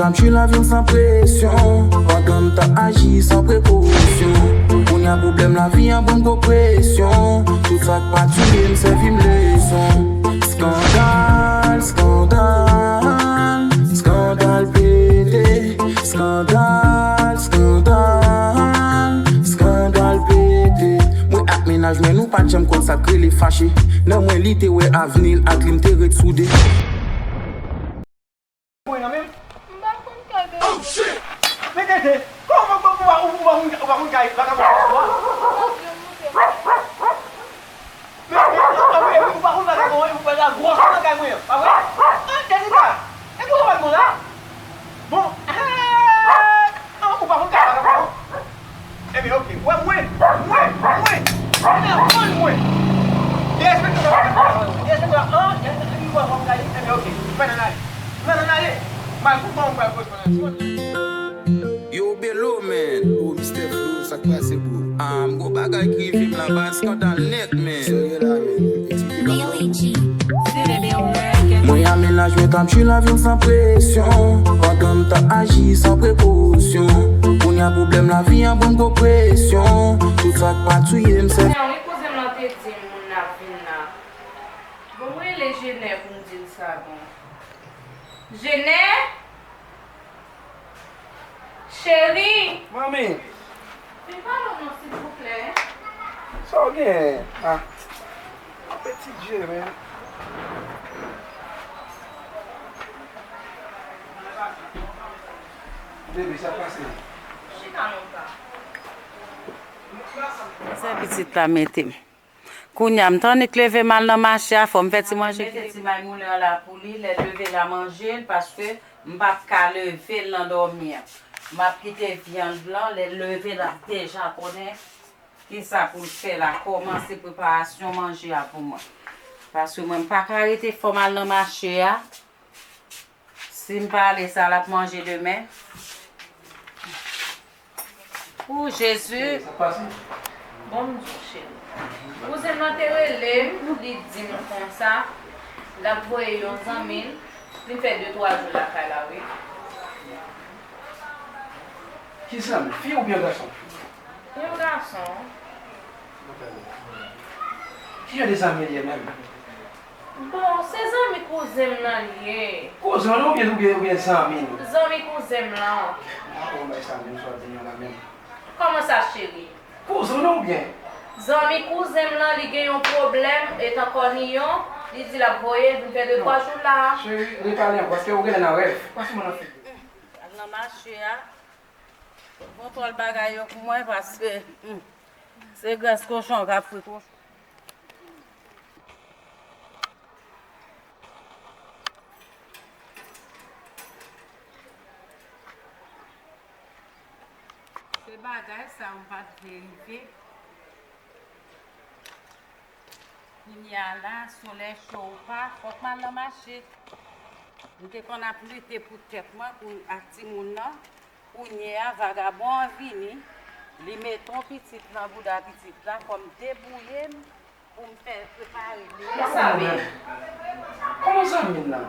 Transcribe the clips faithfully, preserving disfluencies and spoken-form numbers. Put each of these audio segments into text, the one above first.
M ap jwi lavi m san presyon, pandan m t ap aji san prekosyon. Kounye a pwoblèm lavi an ban m gwo presyon. Tout sa k pa tiye m sèvi m leson. Skandal, skandal, skandal pete. Skandal, skandal, skandal pete. Mwen ak mennaj mwen nou pa t janm konn sa k rele fache. Nan mwen li te wè avni l ak li m te ret soude. Mwen nan men m. M pa konn kay bebe. Men tete, kòman ou pa ou pa ou pa konn kay vakabon sa? Men men men ou pa konn vakabon ou pa la gwòs nan kay mwen an, pa vre? An Jezika, epi ou pa konn la? Bon, an ou pa konn kay vakabon? Ebyen, oke. Wè mwen, mwen, mwen, mwen, mwen, mwen. Derespekte sa, derespekte sa, an, derespekte sa, an, derespekte sa, an, ebyen, oke. Mwen ann ale. Mwen ann ale. Mwen kontan mwen pral korespondan. Yo, Belo, man. Oh, Mister Flo, sa k pase, bro? Ah, m gon bagay k rive m la, ba skandal nèt, man. Serye la, man. Eksplike m. Mwen a mennaj mwen t ap jwi lavi m san presyon, pandan m t ap aji san prekosyon. Kounye a pwoblèm lavi an ban m gwo presyon. Tout sa k pa tiye m sèvi. Wi, kouzen m lan te di m moun n ap vin la. Bon, mwen rele Jenè pou m di l sa, bon. Jenè! Cheri! Manmi! Vin pale w non, silvouplè. Sa w genyen? Ah. Yon peti je, men. Bebe, sa pase? Chita non pa. Se pitit la mete m. Kounye a, m t annik leve m al nan mache a, fò m fè ti manje. Mete ti may moulen an la pou li, lè l leve l a manje l, paske m p ap ka leve l nan dòmi an. M ap kite vyann lan, lè l leve l ap deja konnen kisa pou l fè la, kòmanse preparasyon manje a pou mwen. Paske mwen m pa ka rete, fò m al nan mache a. Si m pa ale, sa l ap manje demen? O Jezi! Sa k pase? Bon, m di w, cheri. Kouzen m lan te rele m, li di m konsa, l ap voye yon zanmi l, li fè de twa jou lakay la, wi. Ki zanmi? Fi oubyen gason? Yon gason. Ki jan de zanmi l ye menm? Bon, se zanmi kouzen m nan li ye. Kouzen w oubyen, oubyen, oubyen zanmi w? Zanmi kouzen m lan. Ah, bon, bay sa menm sa w ap di m nan la menm. Kòman sa, cheri? Kouzen w oubyen? Zanmi kouzen m lan, li gen yon pwoblèm, etan kòniyon, li di l ap voye l vin fè de twa jou la. Cheri, repale ankò, paske ou genlè nan rèv. Pase mwen nan figi. Al nan mache a. Kontwòl bagay yo pou mwen, paske, hmm, se grès kochon k ap fri kochon. Se bagay sa m pa t vle rive. Kounye a la, solèy cho ou pa, fòk m al nan mache. M te konn ap lite pou tèt mwen, pou, ak timoun nan. Kounye a, vagabon an vini, li mete yon pitit nan bouda pitit la, fò m debouye m pou m fè prepare li. Sa vle di? Kòman zanmi l lan?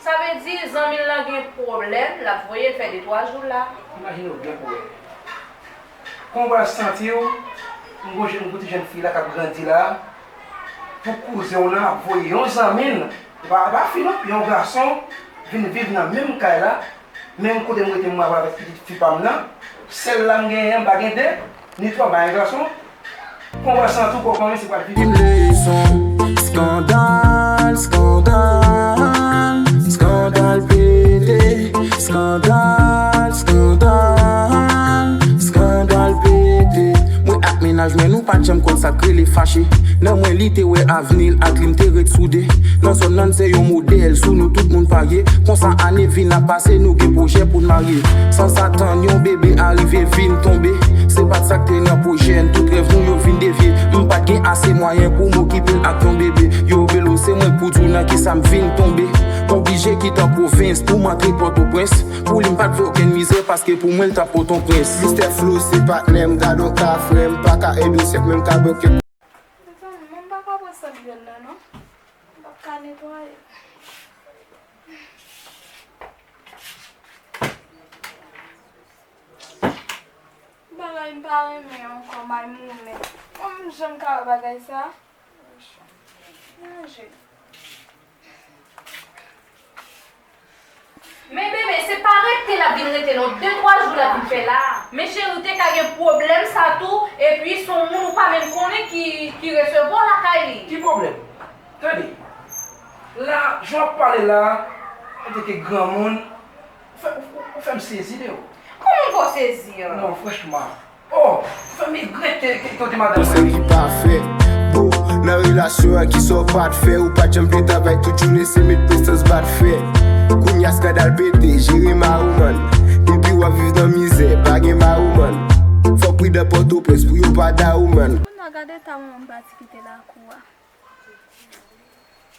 Sa vle di zanmi l lan gen pwoblèm, l ap voye l fè de twa jou la. Imajine w byen pou wè. Kòman w pral santi w, m gon jèn, m gon ti jèn fi la k ap grandi la, pou kouzen w lan ap voye yon zanmi l, e pa, e pa fi non, yon gason, vin viv nan menm kay la, menm kote m rete mwen avèk pitit fi pa m nan, sèl la m genyen, m pa gen de, ni twa, m pa gen gason. Konprann sa tou, kòkòm se pral vini. Leson, skandal, skandal, skandal pete, skandal, skandal, skandal pete. Mwen ak mennaj mwen, nou pa t janm konn sa k rele fache. Nan mwen, li te wè avni l ak li, m te ret soude. Nan zòn nan, se yon modèl, sou nou tout moun parye. Konsa, ane vin ap pase, nou gen pwojè pou n marye. San sa tann, yon bebe arive vin tonbe. Se pa t sa k te nan pwojè n, tout rèv nou yo vin devye. M pa t gen ase mwayen pou m okipe l ak yon bebe. Yo, Belo, se mwen k pou di w nan kisa m vin tonbe. Oblije kite pwovens pou m antre Pòtoprens. Pou li, m pa t vle okenn mizè, paske pou mwen, l t ap Pòtoprens. Mistè Flo, se patnè m, gade w ka frè m, pa ka ede w sèk, men m ka bloke. Mezanmi, mwen m pa ka pran sant jwèl la non. M p ap ka netwaye. M pa renmen ankò, Maymounen. Mwen, m janm ka wè bagay sa. Manje. Men bebe, se pa rete l ap vin rete non, de twa jou l ap vin fè la. Men cheri, ou te ka gen pwoblèm sa tou, epi se yon moun ou pa menm konnen ki, ki resevwa w lakay li. Ki pwoblèm? Tande, la, jan w ap pale la, antanke granmoun, ou fè, ou, ou fè m sezi de ou. Kòman m fè w sezi an? Non, franchman. Oh, fè m regrèt ke, ke, ke w te madanm mwen. Sa ki pa fè, bro, nan relasyon an, kisa w pa t fè? Ou pa t janm vle travay tout jounen, se met prestans bat fè. Kounya skandal pete, jere mawoman. Depi w ap viv nan mizè, pa gen mawoman. Fò w pridan Pòtoprens pou yo pa dawoman. Kounya gade ta manman m pati kite lakou a.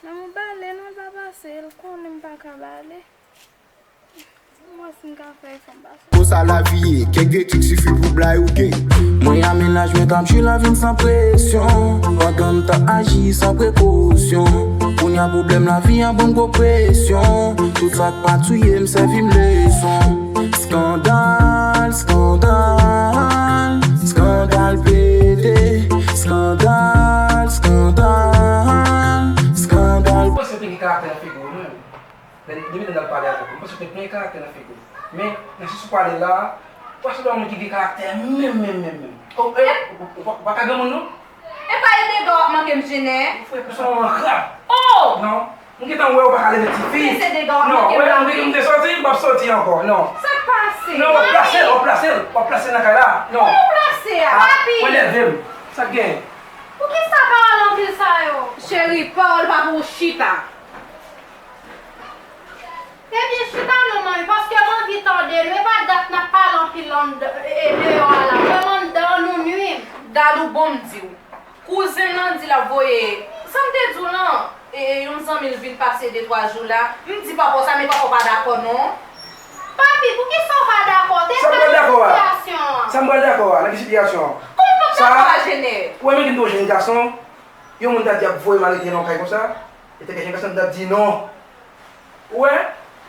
Nan m bale, non, l pa pase, l konnen m pa ka bale. Mwen si m ka fè efò m pa sou. Konsa lavi ye, kèk vye trik sifi pou bla yo gen. Mwen a mennaj mwen t ap jwi lavi m san presyon, pandan m t ap aji san prekosyon. Kounya pwoblèm lavi an ban m gwo presyon, tout sa k pa touye m sèvi m leson. Skandal, skandal, skandal pete, skandal, skandal, skandal. Mwen se te gen karaktè nan figi w, non. Depi lè n ap pale avèk ou, m panse w te gen karaktè nan figi w. Men, nan sans ou pale la, ou pa sanble yon moun ki gen karaktè menm, menm, menm, menm. Oh, eh, ou, ou, ou pa, ou pa ka granmoun, non? E pa e dega w ap manke m, Jenè? Ou fè pou son manman krab. Oh! Non, m gentan wè ou pa ka leve tifi. Men se dega w ap manke m la, wi. Non, wè, m te soti, m p ap soti ankò, non. Sa k pase? Non, w ap plase l, w ap plase l, w ap plase l nan kay la. Non. Kòman w plase a? Ah, papi! Ou enève m. Sa k gen? Poukisa pawòl anpil sa yo? Cheri, pawòl pa pou ou chita. Ebyen, chita non, manmi, paske m anvi tande nou. E pa dat n ap pale anpil anndan, e, e, deyò a la. Menm anndan an, nou nwi m. Dadou, bon, m di w. Kouzen m lan di l ap voye, sa m te di w lan, e, e, yon zanmi l vin pase de twa jou la. M di papa w sa, men papa w pa dakò non. Papi, poukisa w pa dakò? Sa m pral dakò a? Sa m pral dakò a? Nan ki sitiyasyon an? Kòman w p ap dakò a, Jenè? Ou wè, men gen yon jèn gason, yon moun ta di ap voye m al rete nan yon kay konsa, e te gen jèn gason m t ap di non. Ou wè,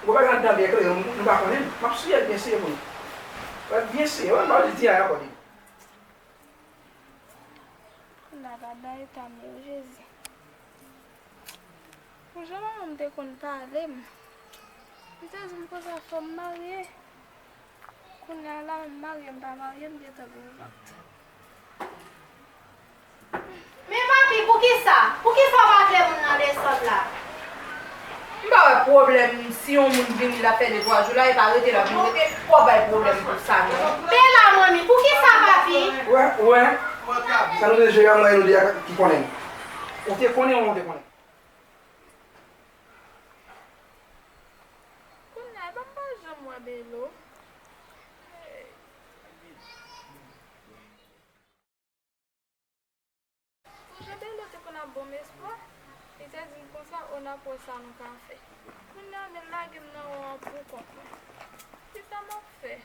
m wè bagay anndan byen klere, nou, nou pa konnen. M ap siye l byen siye pou nou. Wè, byen siye, wè, m pa di anyen ankò di. Kounya gad nan eta m yo, Jezi. Pou jan manman m te konn pale m, li te di m konsa fò m marye. Kounya la, m marye, m pa marye, m gentan vin vant. Men papi, poukisa? Poukisa w pa vle moun nan desann la? M pa wè pwoblèm si yon moun vini l ap fè de twa jou la, e pa rete l ap vin rete, w ap bay pwoblèm pou sa non. Men la, manmi, poukisa papi? Wè, wè. Sa nou te jere a mwen e nou de a ki konnen. Ou te konnen, ou te konnen. Kounya, e pa m pa janm wè Belo. Pou jan Belo te konn ap ban m espwa, li te di m konsa, o n ap wè sa nou ka fè. Kounya, men l lage m nan won an pou kont mwen. Kisa m ap fè?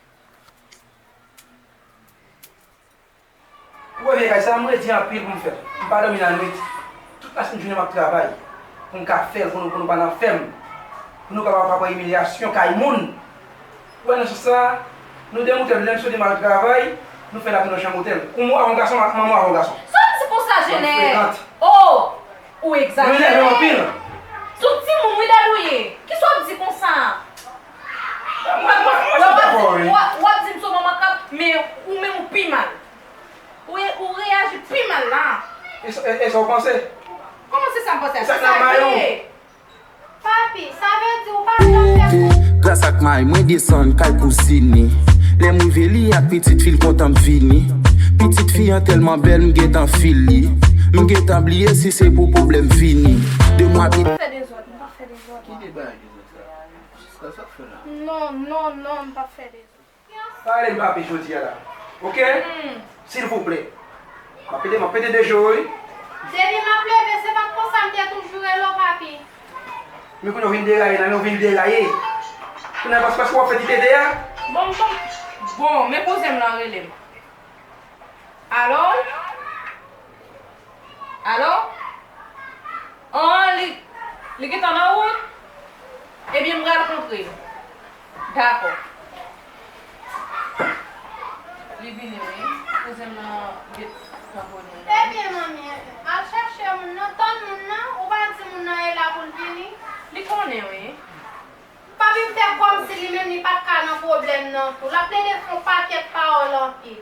Ou wè vye kay sa, m redi anpil pou m fè l. M pa dòmi lannwit. Tout maten jounen m ap travay. Pou m ka fè l, pou nou, pou nou pa nan fèm. Pou nou kapab pa pran imilyasyon kay moun. Ou wè nan sans sa, nou de motèl, lè m soti m al travay, nou fè lakou nan chanm otèl. Kouman w avè yon gason, manman w avè yon gason. Sa w di konsa, Jenè? Frekant. Oh! Ou egzajere. Ou enève m anpil. Se yon timoun wi, Dadou ye. Kisa w di konsa? Mwen, mwen, mwen, mwen dakò, wi. W ap, w ap di m se yon manman krab, men ou menm ou pi mal. Ou, ou reyaji pi mal la. E sa, e, e sa w panse? Kòman se sa m panse a? Se sa k nan mayo. Papi, sa vle di ou pa janm fè pou. Gras ak may mwen desann kay kouzin li. Lè m rive li ak pitit fi l kontan m vini. Pitit fi an tèlman bèl m gentan fil li. M gentan bliye si se pou pwoblèm vini. De mwa pita. M p ap fè dezòd, m p ap fè dezòd. Ki de bagay dezòd sa? Sa, sa k fè la? Non, non, non, m p ap fè dezòd. Pa rele m papi jodi a la. Oke? Hmm. Silvouplè. M ap pete, m ap pete de je w, wi. Depi m ap leve, se pa t konsa m te toujou rele w, papi. Men kounye a w vin deraye, nan men w vin deraye. Kounye a, paske, paske w ap fè ti tete a. Bon, m konn, bon, men kouzen m nan rele m. Alo? Alo? An, li, li gentan nan wout? Ebyen, m pral kontre l. Dakò. Li vini wi. Kouzen m nan ret tanpone. Ebyen, manmi, al chèche moun nan, tann moun nan, ou pa di moun nan e la pou l vini? Li konnen wi. Papi m fè kòmsi li menm li pa t ka nan pwoblèm nan tou. L ap plede fè yon pakèt pawòl anpil.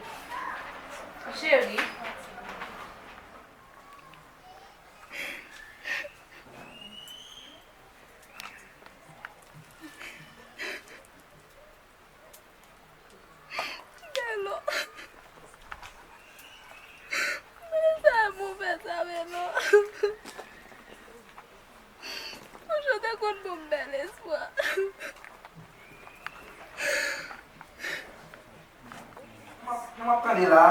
Cheri. Belo. Mwen sa pou fè sa, Belo. Ou te konn ban m bèl espwa. Jan m ap tande la,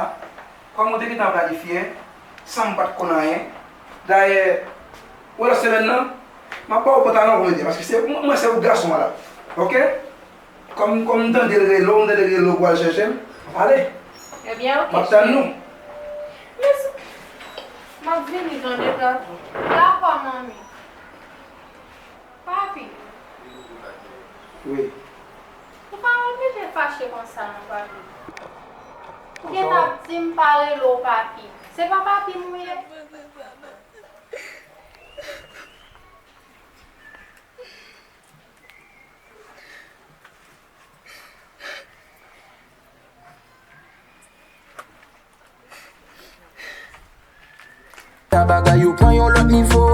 kòm ou te gentan planifye, san m pa t konn anyen. Dayè, ou wè lòt semèn nan, m ap ba w pantalon pou mete, paske se, mwen, mwen se ou gason an la. Oke? Kòm, kòm m tande l rele w, m tande l rele w pou al chèche m, ale. Ebyen, oke, m ap tann nou. Mèsi. M ap vini, tande, tantò. Dakò, manmi. Papi. Wi. Ou pa oblije fache konsa non, papi. Ou gentan ap di m pa rele w papi. Se pa papi m ou ye? Sa bagay yo pran yon lòt nivo.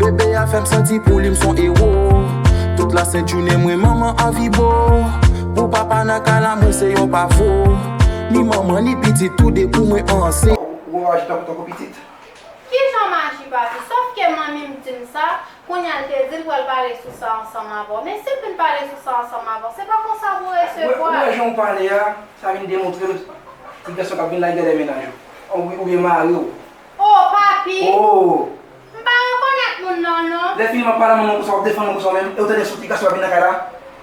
Bebe a fè m santi pou li m s on ewo. Tout lasent jounen mwen manman anvi bo. Pou papa nan kay la mwen se yon pavo. Ni manman ni pitit tou de pou mwen anse. Ou aji tankou, tankou pitit. Kijan m aji, papi? Sòf ke manmi m di m sa, kounye a l te di l pral pale sou sa ansanm avè w. Men si l fin pale sou sa ansanm avè w, se pa konsa pou w resevwa l. Ou wè, ou wè jan w pale a, sa vin demontre l ti gason k ap vin la gade mennaj ou. Ou, oubyen mari w. O, papi! O! M pa rekonèt moun nan, non. Lè fini m ap pale a manman w konsa, w ap defann mwen konsa menm, e w tande se yon ti gason k ap vin nan kay la?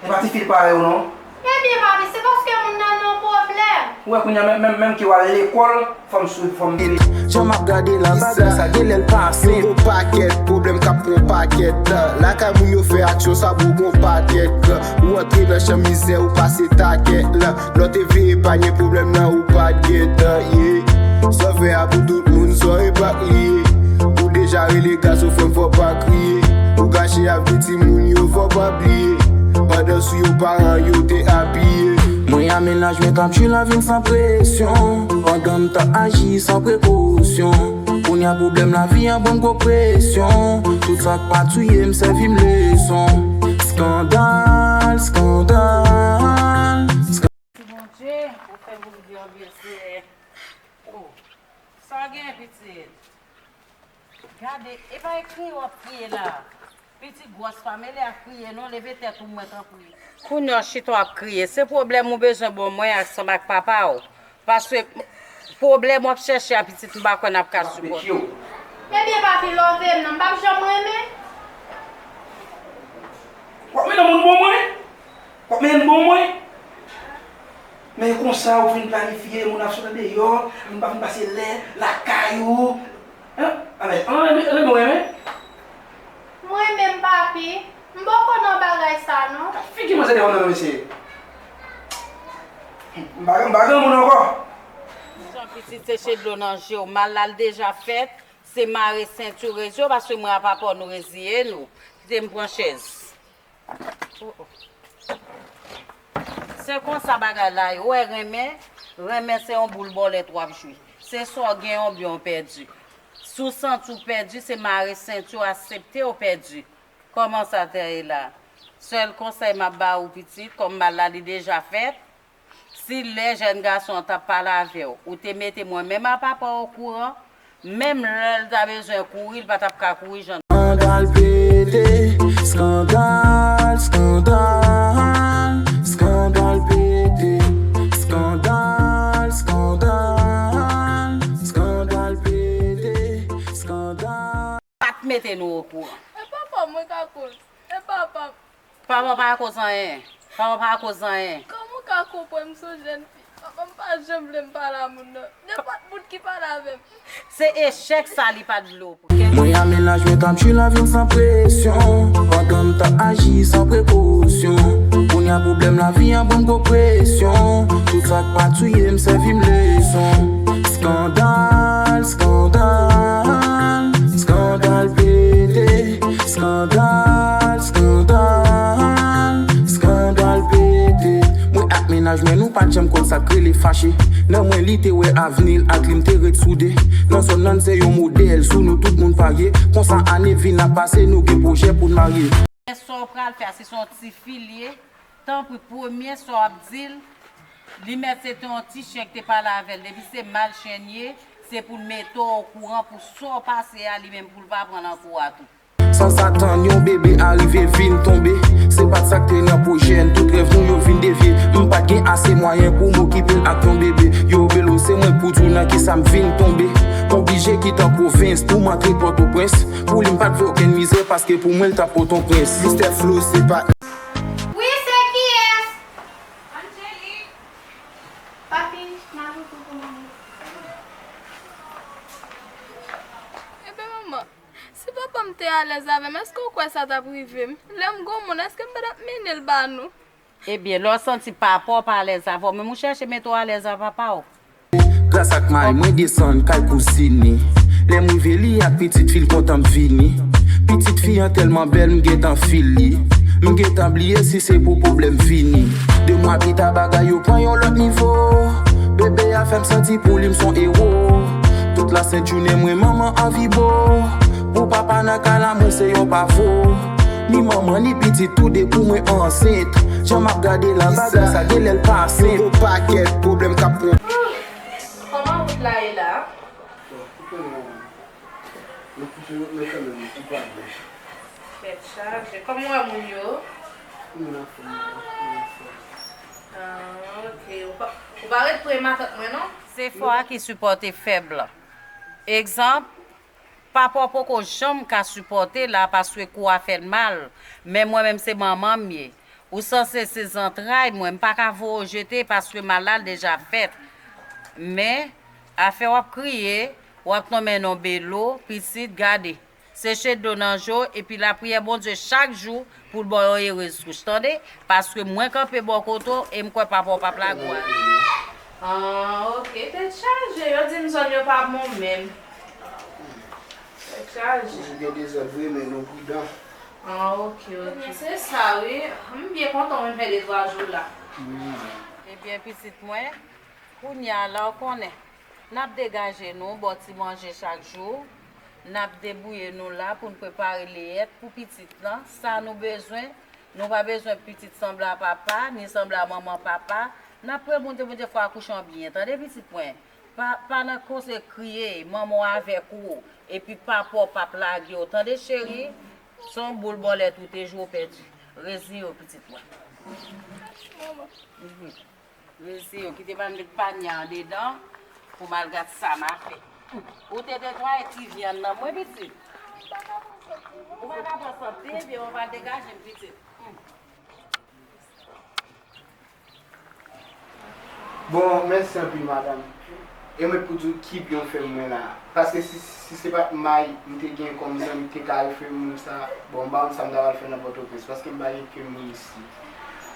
E pa tifi l parèy ou non. Ebyen, papi, se paske moun nan nan pwoblèm. Ou wè kounye a, menm, menm, menm ke w al lekòl, fò m swiv, fò m veye. Jan m ap gade la, bagay sa genlè l pa senp. Yo gon pakèt pwoblèm k ap pran pakèt tan. Lakay moun yo fè aksyon sa pou gon pakèt tan. Ou antre nan chan mizè, ou pase takèt lan. Lè w te veye pa gen pwoblèm nan, ou pa t gentan ye. Sa w fè a pou tout moun, sa w enpak li ye. Ou deja rele gason frè m, fò pa kriye. Ou gache avni timoun yo, fò pa bliye. Pandan sou yo paran yo te apiye. Mwen a mennaj mwen t ap jwi lavi m san presyon. Pandan m t ap aji san prekosyon. Kounye a pwoblèm lavi an ban m gwo presyon. Tout sa k pa touye m sèvi m leson. Skandal, skandal, skandal. Ti Bondye, ou fè m pou m di anpil, Senyè. Oh, sa w gen, pitit? Gade, e pa kriye w ap kriye la. Pitit gwòs pa mele ak kriye non, leve tèt ou mwen tanpri. Kounye a w chita w ap kriye, se pwoblèm ou bezwen ban mwen ansanm ak papa w. Paske pwoblèm w ap chèche a pitit m pa kwè n ap ka sipòte. Ebyen papi love m nan, m p ap janm renmen. W ap mennen moun bon mwen? W ap mennen l bon mwen? Men konsa ou fin planifye, moun ap sot andeyò, moun pa fin pase lè lakay ou. Hein? Alè, an renmen, renmen w renmen? M renmen m papi. M poko nan bagay sa non. Gad figi manzè deyò nan mesye. M pa, m pa granmoun ankò. Jan pitit seche dlo nan je w, mal la l deja fèt, se mare senti w reziye w, paske mwen a papa w nou reziye nou. Kite m pran chèz. Oh, oh. Se konsa bagay la ye. Ou wè renmen, renmen se yon boul bòlèt w ap jwe. Se swa w genyen oubyen w pèdi. Si w santi w pèdi, se mare senti w, aksepte w pèdi. Kòman sa te ye la? Sèl konsèy m ap ba ou pitit, kòm mal la li deja fèt, si lè jèn gason an t ap pale avè w, ou te mete mwen menm a papa w okouran, menm lè l ta bezwen kouri, l pa t ap ka kouri jan. Skandal pete, skandal, skandal, skandal pete, skandal, skandal, skandal pete, skandal. Pa t mete nou okouran. E papa mwen ka koz. E papa m. Papa w pa ka koz anyen. Papa w pa ka koz anyen. Kòman w ka konprann m se yon jèn fi? Papa m pa janm vle m pale a moun nan. Nenpòt moun ki pale avè m. Se echèk sa li pa t vle w pran. Mwen a mennaj mwen t ap jwi lavi m san presyon. Pandan m t ap aji san prekosyon. Kounye a pwoblèm lavi an ban m gwo presyon. Tout Sa k pa touye m sèvi m leson. Skandal, skandal, skandal pete. Skandal, skandal, skandal pete. Mwen ak mennaj mwen nou pa t janm konn sa k rele fache. Nan mwen li te wè avni l ak li m te ret soude. Nan zòn nan n se yon modèl, sou nou tout moun parye. Konsa ane vin ap pase nou gen pwojè pou n marye. Sa w pral fè a, si se yon tifi l ye, tanpri, premye sa w ap di l, li mèt se te yon ti chen ki te pale avè l. Depi se mal chen l ye, se pou l mete w okouran pou sa w pase a, li menm pou l pa pran nan kou a tou. San sa tann, yon bebe arive vin tonbe. Se pa t sa k te nan pwojè n, tout rèv nou yo vin devye. M pa t gen ase mwayen pou m okipe l ak yon bebe. Yo, Belo, se mwen k pou di w nan kisa m vin tonbe. M oblije kite an pwovens pou m antre Pòtoprens. Pou li m pa t vle okenn mizè, paske pou mwen l t ap Potoprens. Mistè Flo se pa. Wi, se kiyès? Angelique. Papi, m ap ekri pou manmi. Ebyen manman, si papa m te alèz avè m, èske w kwè sa t ap rive m? Lè m granmoun, èske m pa t ap mennen l ba nou? Ebyen, lè w santi papa w pa alèz avè w, men ou chèche mete w alèz a papa w. Gras ak may mwen desann kay kouzin li. Lè m rive li ak pitit fi l kontan m vini. Pitit fi an tèlman bèl m gentan fil li. M gentan bliye si se pou pwoblèm vini. De mwa pita bagay yo pran yon lòt nivo. Bebe a fè m santi pou li m s on ewo. Tout lasent jounen mwen manman anvi bo. Pou papa nan kay la mwen se yon pavo. Ni manman ni pitit tou de pou mwen ansent. Jan m ap gade la bagay sa genlè l pa senp. Yon pakèt pwoblèm k ap pran. Kòman wout la ye la? Bon, ou konnen, nou koupe wout men kanmenm, ou pa byen. Tèt chaje. Kòman w wè moun yo? Moun anfòm, moun anfòm. Ah, ok. Ou pa, ou pa ret pre matant mwen, non? Se fò a ki sipòte fèb la. Egzanp, papa w poko janm ka sipòte la paske kou a fè l mal, men mwen menm se manman m ye. Ou sanse se zantray mwen, m pa ka voye w jete paske mal la l deja fèt. Men, afè w ap kriye, w ap tonbe nan Belo, pitit, gade. Seche dlo nan je w, epi lapriyè Bondye chak jou pou l ba w yon erez kouch, tande? Paske mwen kanpe bò kote w e m kwè papa w p ap lage w ale. Ah, ok, tèt chaje, yo di m zòn yo pa bon menm. Tèt chaje. Toujou gen dezòd vre, men nou pridan. Ah, ok, ok. Se sa, wi. M byen kontan w vin fè de twa jou la. Ebyen, pitit mwen, kounye a la, w konnen, n ap degaje nou, ba w ti manje chak jou, n ap debouye nou la pou n prepare leyèt pou pitit lan, sa nou bezwen, nou pa bezwen pitit sanble a papa, ni sanble a manman papa, n ap priye Bondye, Bondye fè w akouche w byen, tande pitit mwen, pa, pa nan koze kriye, manman w avèk ou, epi papa w p ap lage w, tande cheri, se yon boul bòlèt ou te jwe w pèdi, reziye w pitit mwen. Reziye w, kite m al met panye a andedan pou m al gad sa m a fè. Ou te netwaye ti vyann nan mwen, pitit. Ou pa ka pran sante, ebyen ou pa degaje m, pitit. Bon, mèsi anpil, madanm. E mwen pou di w ki byen w fè m mwen la. Paske si, si se pa t may m te gen kòm zanmi k te ka ofri m sa, bon, m pa konn sa m ta pral fè nan Pòtoprens, paske m pa gen ke moun isi.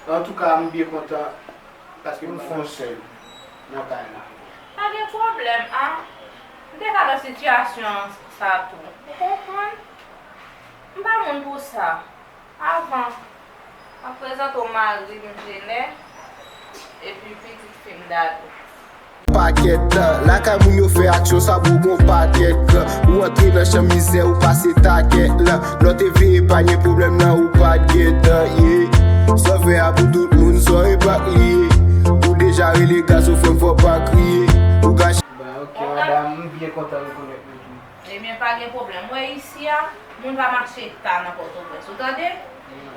Antouka, m byen kontan, paske m fè yon sèl nan kay la. Pa gen pwoblèm, a. M te ka nan sitiyasyon sa tou. Ou konprann? M pa moun pou sa. Avan, m ap prezante w mari m, Jenè, epi pitit fi m, Dadou. Pakèt lan, lakay moun yo fè aksyon sa bougon pakèt lan. Ou antre nan chan mizè, ou pase takèt lan. Lè w te veye panye pwoblèm nan, ou pa t gentan ye. Sa w fè a pou tout moun, sa w epak li ye. Ou deja rele gason, frè m, fò w pa kriye. Ou gache. Ba, ok, madanm, m byen kontan rekonèt nou tou. Ebyen, pa gen pwoblèm. Ou wè isi a, moun pa mache ta nan Pòtoprens, ou tande?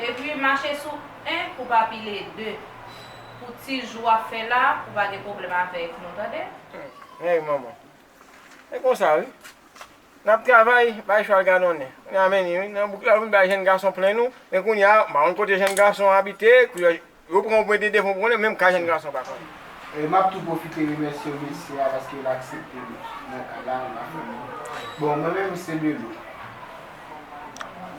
Epi mache sou en pou pa pile de. Pou ti jou w ap fè la, pou pa gen pwoblèm avèk nou, tande? Hey, manman. E konsa, wi. N ap travay, bay chwal gadonnen. N a mennen, wi. Nan bouk la, vin bay jèn gason plenn ou. Men kounye a, m pa konn kote jèn gason abite, koulè Yo pran w pou entèdè fon pwoblèm, menm ka jèn gason pa konnen. E m ap tou pwofite remèsye mesye a paske l aksepte m nan kay la, m pa fè m. Bon, mwen menm se Belo.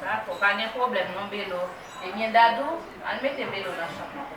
Dakò, pa gen pwoblèm non, Belo. Ebyen, Dadou, al mete Belo nan chanm nan.